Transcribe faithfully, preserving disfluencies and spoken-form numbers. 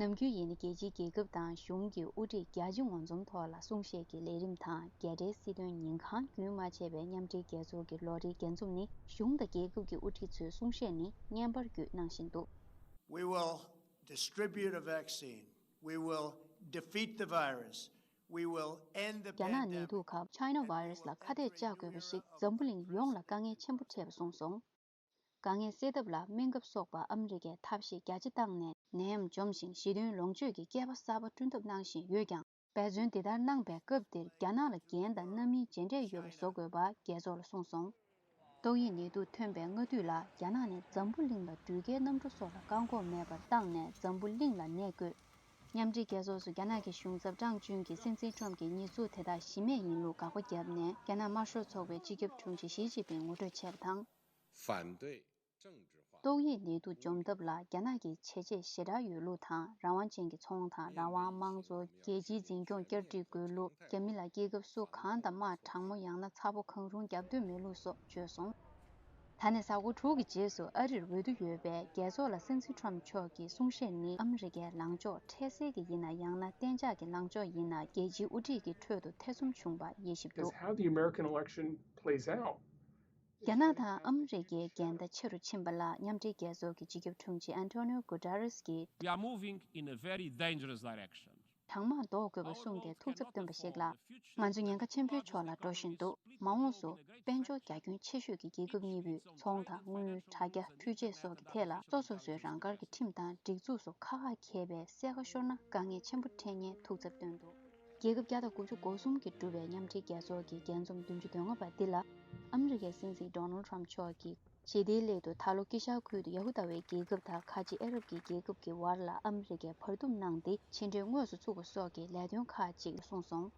ནམ་རྒྱུན་ཡིན་ན་རྒྱལ་སྤྱིའི་རྒྱལ་ཁབ་དང་གཞུང་གི་དབུ་ཁྲིད་བརྒྱ་ཆ་ངོ་འཛོམས་ཐོག་ལ་གསུང་བཤད་ཀྱི་ལས་རིམ་དང་། རྒྱལ་སྤྱིའི་སྲིད་དོན་ཉིན་གང་རྒྱུན་མ་ཆད་པའི་མཉམ་འབྲེལ་རྒྱལ་ཚོགས་ཀྱི་ལོ་རེའི་རྒྱས་འཛོམས་ནི། གཞུང་དང་རྒྱལ་ཁབ་ཀྱི་དབུ་ཁྲིད་ཚོའི་གསུང་བཤད་ནི་བརྙན་པར་བརྒྱུད་གནང་བཞིན་འདུག We will distribute a vaccine. We will defeat the virus. We will end the pandemic. རྒྱ་ནག་ནད་དུག་ཁབ་China virus ལ་ཁ་གཏད་བཅག་དགོས་པ་ཞིག་འཛམ་བུ་གླིང་ཡོངས་ལ་དཀའ་ངལ་ཆེན་པོ་འཕྲད་པ་གསུངས་སོང་། དཀའ་ངལ་སེལ་ཐབས་ལ་སྨན་ཁབ་སོགས་པ་ཨ་མི་རི་ཀས་ཐབས་ཤེས་རྒྱ་ཆེ་བཏང་ནས་ནད་ཡམས་འཇོམས་ཤིང་ཞི་མཐུན་ལོངས་སྤྱོད་ཀྱི་སྐྱེས་པ་གསར་པ་བསྐྲུན་ཐབས་གནང་བཞིན་ཡོད་ཀྱང་། འབད་བརྩོན་འདི་ལྟར་གནང་པའི་སྐབས་འདིར་རྒྱ་ནག་ལ་འགན་དང་རྣམ་སྨིན་ཇི་འདྲས་ཡོད་པ་བཟོ་དགོས་པ་རྒྱལ་ཚོགས་ལ་གསུངས་སོང་། ཏོག་དབྱིབས་ནད་དུག་ཐོན་པའི་སྔ་དུས་ལ་རྒྱ་ནག་ནས་འཛམ་བུ་གླིང་ལ་འགྲུལ་སྐྱེལ་གནམ་གྲུ་སོགས་ལ་བཀག་འགོག་མེད་པར་བཏང་ནས་འཛམ་བུ་གླིང་ལ་ནད་བཀོད། མཉམ་འབྲེལ་རྒྱལ་ཚོགས་སུ་རྒྱ་ནག་གི་གཞུང་ཚབ་ཀྲང་ཅུན་གྱིས་སྲིད་འཛིན་ཁྲོམ་གྱི་ཉེས་འཛུགས་དེ་དག་གཞི་མེད་ཡིན་ལུགས་དགག་པ་བརྒྱབ་ནས། རྒྱ་ནག་དམར་ཤོག་ཚོགས་པའི་སྤྱི་ཁྱབ་དྲུང་ཆེ་ཞི་ཅིན་ཕིང་ངོ་སྤྲོད་བྱས་པ་དང་། 反对政治化。 ཏོག་དབྱིབས་ནད་དུག་འཇོམས་ཐབས་ལ་རྒྱ་ནག་གི་བྱས་རྗེས་ཞེ་དྲག་ཡོད་ལུགས་དང་། རང་དབང་ཅན་གྱི་ཚོང་དང་རང་དབང་དམངས་གཙོ། རྒྱལ་སྤྱིའི་འཛིན་སྐྱོང་བསྐྱར་སྒྲིག་དགོས་ལུགས། རྒྱ་མི་ལ་སྐྱེད་ཁབ་སུ་གང་དང་དམག་དྲང་མོ་ཡང་ན་ཚ་པོ་གང་རུང་བརྒྱབ་འདོད་མེད་ལུགས་སོགས་བརྗོད་སོང་། ད་ནས་གཟའ་འཁོར་དྲུག་གི་རྗེས་སུ་ཨ་རིར་འོས་བསྡུ་ཡོད་པས། རྒྱལ་ཚོགས་ལ་སྲིད་འཛིན་ཁྲོམ་མཆོག་གི་གསུང་བཤད་ནི་ཨ་མི་རི་ཀའི་ལངས་ཕྱོགས་འཕྲལ་སེལ་གྱི་ཡིན་ན། ཡང་ན་གཏན་འཇགས་ཀྱི་ལངས་ཕྱོགས་ཡིན་ན། རྒྱལ་སྤྱིའི་དབུ་ཁྲིད་ཀྱི་ཁྲོད་དུ་ཐེ་ཚོམ་བྱུང་པ་དབྱེ་ཞིབ་ཏུ། Is how the American election plays out. རྒྱ་ནག་དང་ཨ་མི་རི་ཀའི་འགལ་ཟླ་ཆེ་རུ་ཕྱིན་པ་ལ་མཉམ་འབྲེལ་རྒྱལ་ཚོགས་ཀྱི་སྤྱི་ཁྱབ་དྲུང་ཆེ་ཨན་ཐོ་ནིའོ་གུ་ཏཱ་རེས་ཀྱིས། We are moving in a very dangerous direction. དྲག་དམག་ཟློག་དགོས་པ་གསུངས་ཏེ་ཐུགས་འཚབ་བཏོན་པ་ཞིག་ལ། ང་ཚོ་ཉེན་ཁ་ཆེན་པོའི་ཕྱོགས་ལ་འགྲོ་བཞིན་འདུག་མ་འོངས་སུ་དཔལ་འབྱོར་རྒྱ་ཁྱོན་ཆེ་ཤོས་ཀྱི་རྒྱལ་ཁབ་གཉིས་པོས་ཚོང་དང་དངུལ། དྲ་རྒྱ། འཕྲུལ་ཆས་སོགས་ཀྱི་ཐད་ལ་སོ་སོ་སོའི་རང་དགར་གྱི་ཁྲིམས་དང་སྒྲིག་འཛུགས་སུ་ཁ་ཁ་འཁྱེར་བའི་གསལ་ཁ་ཤོར་ན་དཀའ་ངལ་ཆེན་པོ་འཕྲད་ཉེན་ཐུགས་འཚབ་བཏོན་འདུག་རྒྱལ་ཁབ་བརྒྱ་དང་དགུ་བཅུ་གོ་གསུམ་གྱིས་གྲུབ་པའི་མཉམ་འབྲེལ་རྒྱལ་ཚོགས་ཀྱི་རྒྱས་འཛོམས་བདུན་ཅུ་དོན་ལྔ་པ་འདི་ལ། ཨ་མི་རི་ཀའི་སྲིད་འཛིན་ཌོ་ནལ་ཊམ་མཆོག་གིས་ཞི་བདེའི་སླད་དུ་ད་ལོ་དཀྱིལ་ཤར་ཁུལ་དུ་ཡ་ཧུ་དཱ་བའི་རྒྱལ་ཁབ་དང་ཁ་ཆེ་ཨ་རབ་ཀྱི་རྒྱལ་ཁབ་ཀྱི་བར་ལ་ཨ་མི་རི་ཀས་བར་འདུམ་གནང་སྟེ་ཕྱི་འབྲེལ་དངོས་སུ་ཚུགས་པ་སོགས་ཀྱི་ལས་དོན་ཁག་ཅིག་གསུངས་སོང་།